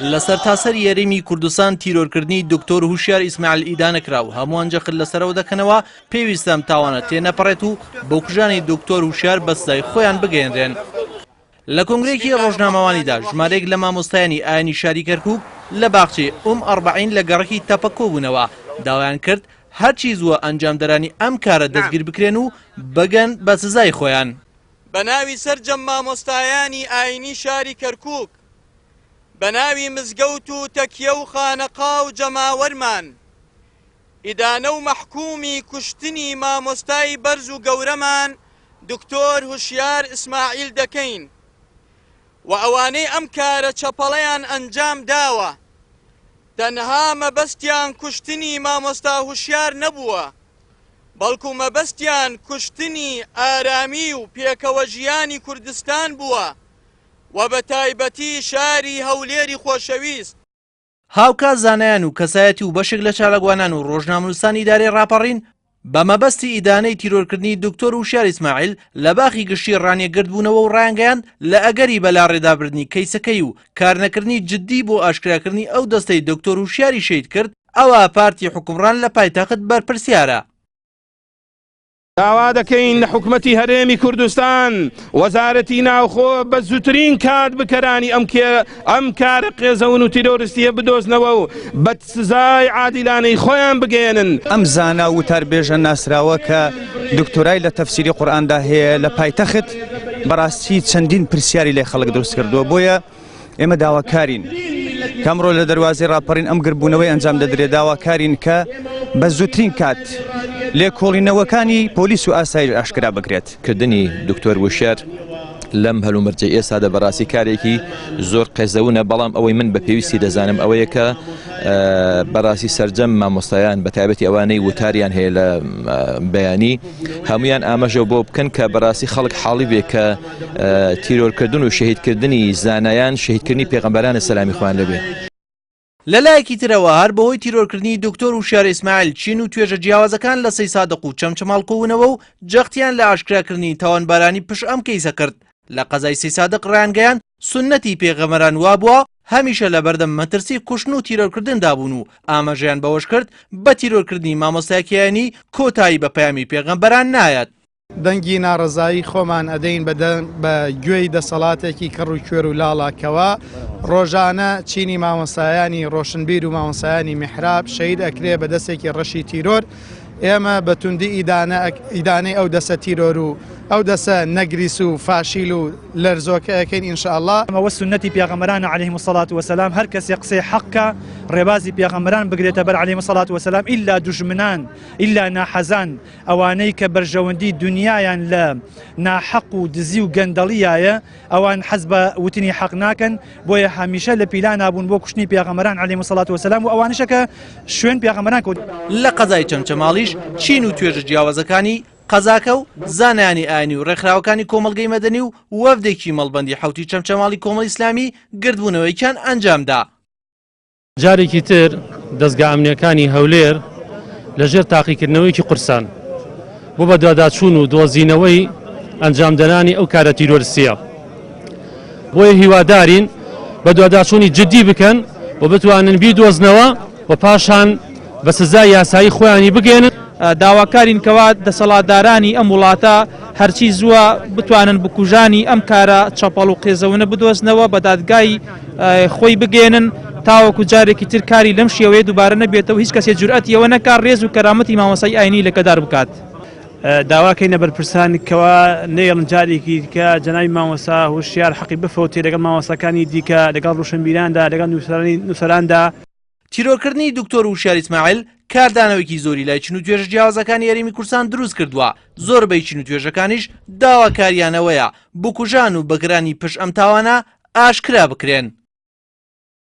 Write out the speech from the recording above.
لە سەرتاسەری هەرێمی کوردستان تیرۆرکردنی دکتۆر هوشیار ئیسماعیل ئیدانە کرا و هەمووان جەخت لەسەرەوە دەکەنەوە پێویستە ئەم تاوانە تێنەپەڕێت و بکوژانی دکتۆر هوشیار بە سزای خۆیان بگەیەنرێن. لە کۆنگرەیەکی ڕۆژنامەوانیدا ژمارەیەک لە مامۆستایانی ئاینی شاری کەرکوک لە باخچەی ئوم ئەربەعین لە گەڕەکی تەپە کۆبوونەوە داوایان کرد هەرچی زووە ئەنجامدەرانی ئەم کارە دەستگیر بکرێن و بگەن بە سزای خۆیان. بە ناوی سەرجەم مامۆستایانی ئاینی شاری کەرکوک، بە ناوی مزگەوت و تەکیە و خانەقا و جەماوەرمان، ئیدانە و مەحکومی کوشتنی مامۆستای بەرز و گەورەمان دکتۆر هوشیار ئیسماعیل دەکەین و ئەوانەی ئەم کارە چەپەڵەیان ئەنجام داوە تەنها مەبەستیان کوشتنی مامۆستا هوشیار نەبووە بەڵکو مەبەستیان کوشتنی ئارامی و پێکەوەژیانی کوردستان بووە و بە تایبەتی شاری هەولێری خۆشەویست. هاوکات زانایان و کەسایەتی و بەشێک لە چالاکوانان و ڕۆژنامەنووسانی ئیدارەی ڕاپەڕین بە مەبەستی ئیدانەی تیرۆرکردنی دکتۆر وشیار ئیسماعیل لە باخی گشتی ڕانیە گردبوونەوە و ڕایانگەیاند لە ئەگەری بەلاڕێدابردنی کەیسەکەی و کارنەکردنی جددی بۆ ئاشکراکردنی ئەو دەستەی دکتۆر وشیاری شەهید کرد ئەوا پارتی حوکمڕان لە پایتەخت بەرپرسیارە. داوا دەکەین لە حکومەتی هەرێمی کوردستان، وەزارەتی ناوخۆ بە زووترین کات بکەرانی ئەم کارە قێزەون و تیرۆریستییە بدۆزنەوە و بە سزای عادیلانەی خۆیان بگەیەنن. ئەم زانا و وتاربێژە ناسراوە کە دکتۆرای لە تەفسیری قورئاندا هەیە لە پایتەخت، بەڕاستی چەندین پرسیاری لای خەڵک دروست کردووە، بۆیە ئێمە داواکارین کە ئەمڕۆ لە دەروازەی ڕاپەڕین ئەم گربوونەوەی ئەنجام دەدرێت، داواکارین کە بە زووترین کات لێکۆڵینەوەکانی پۆلیس و ئاسایش ئاشکرا بکرێت. کردنی دکتۆر وشیار لەم هەلومەرجەی ئێستادا بەڕاستی کارێکی زۆر قێزەونە، بەڵام ئەوەی من بە پێویستی دەزانم ئەوەیە کە بەڕاستی سەرجەم مامۆستایان بە تایبەتی ئەوانەی وتاریان هەیە لە بەیانی هەمویان ئاماژە بۆ بکەن کە بەڕاستی خەڵک حاڵی بێ کە تیرۆرکردن و شەهیدکردنی زانایان شەهیدکردنی پێغەمبەرانە سەلامی خوایان لێبێ. لە لایەکی ترەوە هەر بەهۆی تیرۆرکردنی دکتۆر وشیار ئیسماعیل چین و توێژە جیاوازەکان لە سەیسادق و چەمچەماڵ کۆبوونەوە و جەختیان لە ئاشکراکردنی تاوانبارانی پشت ئەم کەیسە کرد لە قەزای سەیسادق ڕایانگەیاند سوننەتی پێغەمبەران وابووە هەمیشە لەبەردەم مەترسی کوشتن و تیرۆرکردندا بوون و ئاماژەیان بەوەشکرد بە تیرۆرکردنی مامۆستایەکی ئاینی کۆتایی بە پەیامی پێغەمبەران نایەت. دەنگی ناڕەزایی خۆمان ئەدەین بە گوێی دەسەڵاتێکی کەڕ و کوێر و لاڵا کەوا ڕۆژانە چینی مامۆستایانی ڕۆشنبیر و مامۆستایانی میحراب شەهید ئەکرێ بە دەستێکی ڕەشی تیرۆر. ئێمە بە توندی ئیدانەی ئەو دەسە تیرۆر و ئەو دەسە نەگریس و فاشیل و لەرزۆکە ئەکەین ان شاء اللە. ئەوە سوننەتی پێغەمبەرانە علیهم الصلوة والسلام هەر کەسێ قسەی حەق کا ڕێبازی پێغەمبەران بگرێتە بەر علیهم الصلوة والسلام ئیلا دوژمنان ئیلا ناحەزان ئەوانەی کە بەرژەوەندی دونیایان لە ناحەق و دزی و گەندەڵیایە ئەوان حەز بە وتنی حەق ناکەن بۆیە هەمیشە لە پیلانا بوون بۆ کوشتنی پێغەمبەران علیهم الصلوة والسلام و ئەوانیشە کە شوێن پێغەمبەران کەوت. لە قەزای چەمچەماڵیش چین و توێژە جیاوازەکانی قەزاکە و زانایانی ئاینی و ڕێکخراوەکانی کۆمەڵگەی مەدەنی و وەفدێکی مەڵبەندی حەوتی چەمچەماڵی کۆمەڵی ئیسلامی گردبوونەوەیەکیان ئەنجامدا. جارێکی تر دەزگا ئەمنیەکانی هەولێر لە ژێر تاقیکردنەوەیەکی قورسان بۆ بەدواداچوون و دۆزینەوەی ئەنجامدەرانی ئەو کارە تیرۆرستیە بۆیە هیوادارین بەدواداچوونی جدی بکەن و بتوانن بیدۆزنەوە و پاشان بە سزای یاسایی خۆیانی بگەێنن. داواکارین کەوا دەسەڵاتدارانی ئەم وڵاتە هەرچی زووە بتوانن بکوژانی ئەم کارە چەپەڵ و قێزەونە بدۆزنەوە، بە دادگای خۆی بگەیەنن تاوەکو جارێکی تر کاری لەم شێوەیە دووبارە نەبێتەوە، هیچ کەسێ جورئەتی ئەوە نەکات ڕێز و کەرامەتی مامۆستای ئاینی لەکەدار بکات. داواکەین لە بەرپرسان کەوا نەیەڵن جارێکی دیکە جەنابی مامۆستا هوشیار حەقی بفەوتێ لەگەڵ مامۆستاکانی دیکە، لەگەڵ ڕوشنبیراندا، لەگەڵ نووسەراندا. تیرۆرکردنی دکتۆر وشیار ئیسماعیل کاردانەوەیەکی زۆری لای چین و توێژە جیاوازەکانی هەرێمی کوردستان دروست کردووە، زۆربەی چین و توێژەکانیش داواکاریان ئەوەیە بکوژان و بکەرانی پشت ئەم تاوانە ئاشکرا بکرێن.